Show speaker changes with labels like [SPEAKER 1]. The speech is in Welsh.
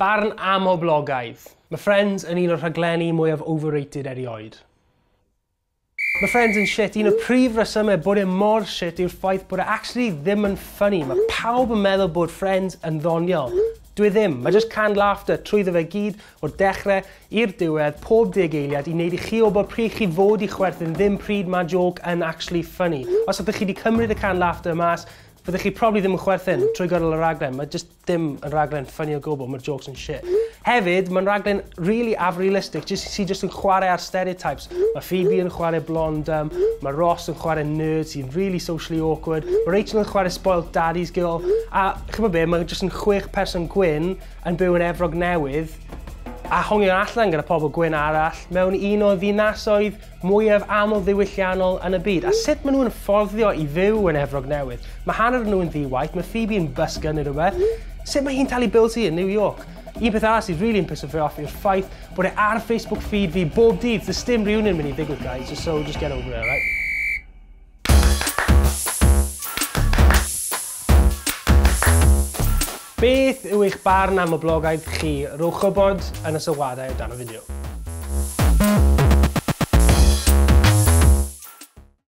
[SPEAKER 1] Barn amhoblogaidd. Mae Friends yn un o'r rhaglenni mwyaf overrated erioed. Mae Friends yn shit. Un o'r prif resymau bod e mor shit yw'r ffaith bod e actually ddim yn funny. Mae pawb yn meddwl bod Friends yn ddoniol. Dwi ddim. Mae just canned laughter trwyddo fe gyd o'r dechrau i'r diwedd, pob 10 eiliad i wneud i chi wybod pryd chi fod i chwerthin, ddim pryd mae joke yn actually funny. Os ydych chi wedi cymryd y canned laughter mas, fyddech chi probably ddim yn chwerthin trwy gydol y raglen. Mae just ddim yn raglen funny o gwbl, mae'r jokes yn shit. Hefyd, mae'n raglen really afrealistic, just, sy'n just yn chwarae ar stereotypes. Mae Phoebe yn chwarae blonde, mae Ross yn chwarae nerd sy'n really socially awkward, mae Rachel yn chwarae spoiled daddy's girl, a chi'mod be, mae just yn 6 person gwyn yn byw yn Efrog Newydd, a hongio allan gyda pobl gwyn arall mewn un o ddinasoedd mwyaf aml ddiwylliannol yn y byd. A sut maen nhw'n fforddio i fyw yn Efrog Newydd? Mae hanner nhw yn ddi-waith, mae Phoebe yn busker neu rhywbeth. Sut mae hi'n talu bills hi yn New York? Un peth arall sy'n really yn piso fi off yw'r ffaith bod e ar Facebook feed fi bob dydd. There's dim reunion mynd i ddigwydd, guys, just so just get over it, alright? Beth yw eich barn am y blogaidd chi? Rhowch wybod yn y sylwadau o dan y fideo.